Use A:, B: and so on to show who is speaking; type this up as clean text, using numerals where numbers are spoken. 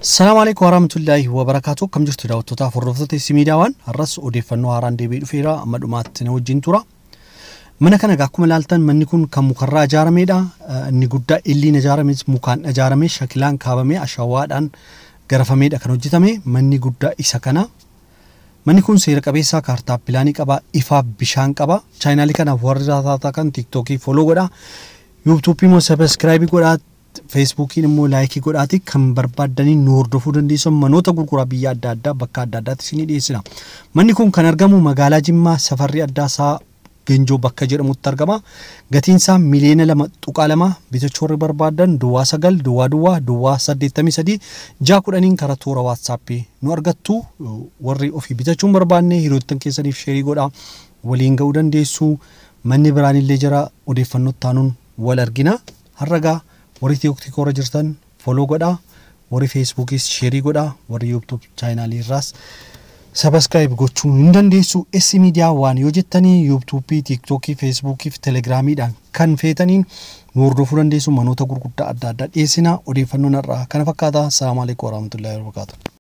A: Salaamu alaikum warahmatullaahi wabarakaatu. Akkam jirtu daawwattootaaf hordoftoota S Media One? Har'as odeeffannoo haaraan deebi'ee dhufeera. Amma dhumaatti na wajjin tura. Mana kana egaa akkuma ilaaltan manni kun kan mukarraa ijaaramedha. Inni guddaa illiin ijaarames mukaan ijaarame, shakilaan kaabamee, ashawaadhaan garafameedha kan hojjetame. Manni guddaa isa kana. Manni kun seera qabeessaa, kaartaa pilaanii qaba, ifaaf bishaan qaba. Chaayinaalii kanaaf warri taataa kan TikTokii follow godha. YouTubeii immoo subscribe godhaa. Facebookiin immoo like godhaati kan barbaaddanii nu hordofuu dandeessan. Manoota gurguraa biyya adda addaa bakka adda addaatti isinii dhiyeessina. Manni kun kan argamu magaalaa Jimmaa, safarri addaa isaa Genjoo bakka jedhamutti argama. Gatiin isaa 2.2 miliyoona. Bitachuu warri barbaadan 09 00 00 83 6 10 karaa toora WhatsAppii nu argattu. Warri ofii bitachuu hin barbaanne hiriyoottan keessaniif share godhaa, waliin ga'uu dandeessu. Manni biraan illee jira, odeeffannoo taanuun wal argina. Har'a warri TikTokii warra jirtan follow godhaa, warri Facebookis share godhaa, warri YouTube chaayinaalii irraas subscribe gochuu hin dandeessu. S Media One yoo jettanii YouTubeii, TikTokii, Facebookii fi Telegramiidhaan kan feetaniin nu hordofuu dandeessu. Manoota gurguddaa adda addaa dhiyeessina. Odeeffannoon har'aa kana fakkaata. Salaamu alaikum warahmatullaahi wabarakaatu.